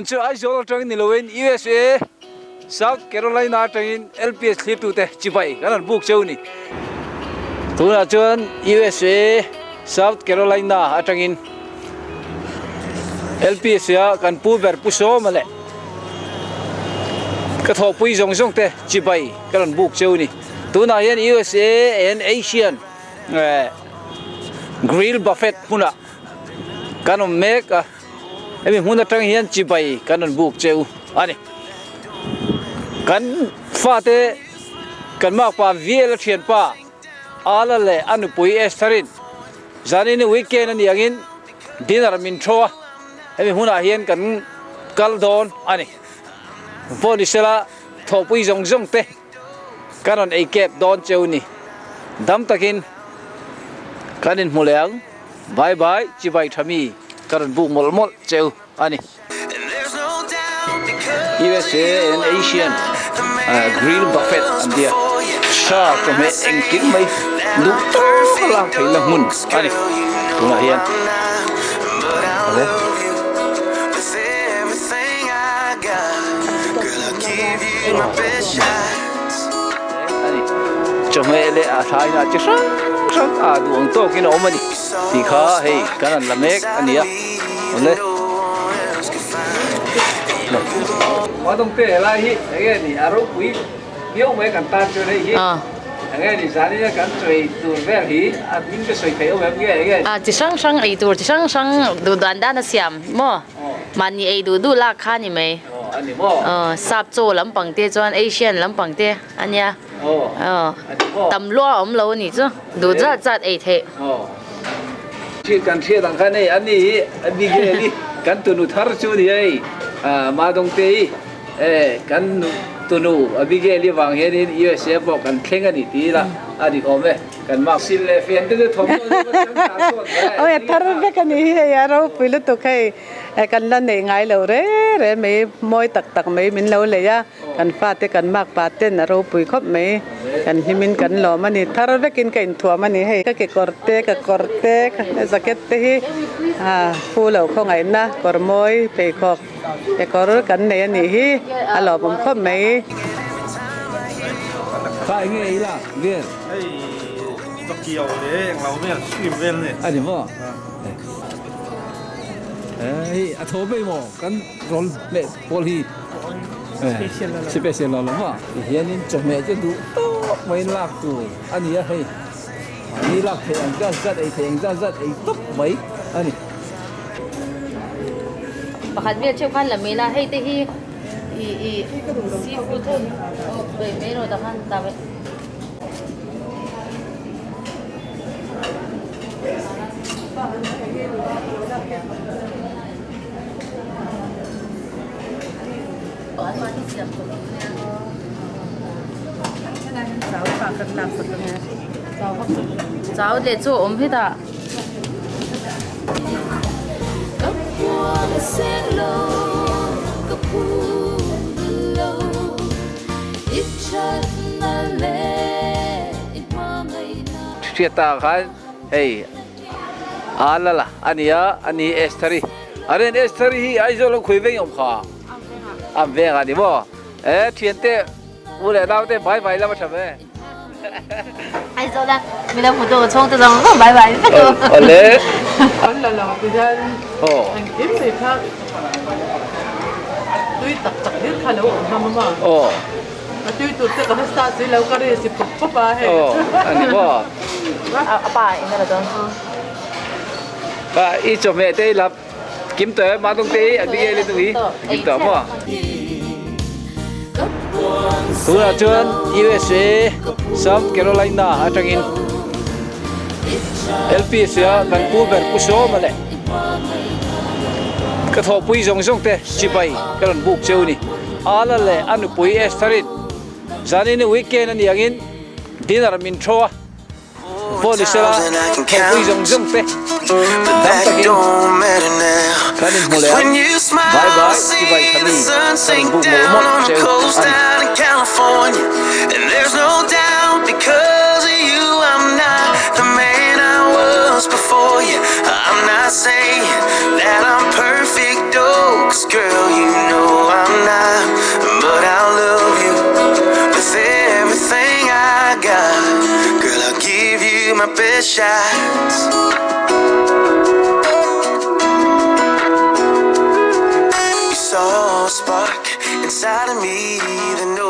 Tun chu Aizawl atangin ni loin USA South Carolina atangin LPS thlirtute chibai kan han buk cheu ni. Tunah chuan USA South Carolina atangin LPS a kan pu ber Pu Sawma leh ka thawhpui zawng zawng te chibai ka rawn buk cheu ni. Tunah hian USA and Asian Grill Buffet hmunah kan awm mek a, hemi hmun atang hian chibai kan rawn buk cheu a ni. Kan fate kan makpa Viel a thianpa Ala leh a nupui Esther-in zanin weekend a nih angin dinner min tho a, hemi hmunah hian kan kal dawn a ni. Pawh ni sela thawhpui zawng zawng te kan rawn ei kep dawn cheu ni. Dam takin kan inhmu leh ang. Bye bye chibai tha mi ka rawn buk mawlh mawlh cheu a ni. USA and Asian Grill Buffet an tia sa chawhmeh engkim mai duh tawk a lak theihna hmun a ni tunah hian. Chawhmeh leh a thlaina chi hrang hrang a duh ang tawkin a awm a ni tih kha hei kan han la mek a ni a. Awle. Madawngte helai hi enge ni a ropui viau mai kan tan chuan hei hi enge ni zanin a kan chawi tur vel hi a hming te sawi theih awm em nge enge. A chi hrang hrang ei tur chi hrang hrang duh dan dan a siam maw mahni ei duh duh lak kha a ni mai. A ni maw. Aw sap chaw lampang te chuan Asian lampang te a nia. Aw a ni maw. Tam lua a awm lo a nih chu duh zat zat ei theih. Hriat kan hriat ang khan hei a ni hi Abigail hi kan tunu thar chu ni hei Madawngte hi kan tunu Abigail hi vang hianin USA pawh kan thleng a ni tih ila a dik awm e kan mak sil leh fian te chu thawmhnaw chu va chang ta sawt ve. Awi a thar vek a ni hi hei a ropui lutuk hei kan la neih ngai lo re re mai mawi tak tak mai min lo lei a. Kan fate kan makpa ten a ropui khawp mai. Kan hlimin kan lawm a ni. Thar vekin ka inthuam a ni hei. Ka kekawr te, ka kawr te, ka jacket te hi fu lo khawngaihna kawr mawi pheikhawk kekawr kan nei a nih hi a lawmawm khawp mai. Kha enge ei la vel? Hei Tokyo leh englo vel stream vel a ni. A ni maw? Hei a tho mai maw kan rawn hmeh pawl hi. Special lo lo maw? Tihianin chawhmeh chu duh tawk maiin lak tur a ni a hei. Mahni lak theih ang zat zat ei theih ang zat zat ei tawp mai a ni. Pakhat vel theuh khan la mai la hei te hi i i seafood aw bei mai rawh tah khan ta ve. Chau leh chu a awm hetah. Hriata khan hei a la a nia a ni Estheri a ren Estheri hi Aizawl a khui veng awm kha a veng a ni maw e thiante u leh nau te bai bai lama tha ve Aizawl a mi lo hmu tu chhung te zawng zawng bai bai vek u awle an la lo ti hian engkim mai kha tui tak tak hlir kha lo awm hlawm a maw aw A tui tur te ka va start si lo ka ri si pawp pawp a hei. Aw a ni maw? A pa in a la dawn. Ba i chawhmeh te i lap kim tawh em Madawng te i a bik e le i kim tawh maw? Tunah chuan USA South Carolina atangin LPS a kan pu ber Pu Sawma leh ka thawhpui zawng zawng te chibai ka rawn buk cheu a ni. Ala leh a nupui Esther-in zanin weekend a nih angin dinner min tho a, pawh ni sela thawhpui zawng zawng te dam takin kan inhmu leh ang. Bye bye chibai kha mi ka rawn buk mawlh mawlh cheu a ni. Girl, you know I'm not, but I'll love you with everything I got. Girl, I'll give you my best shots. You saw a spark inside of me that no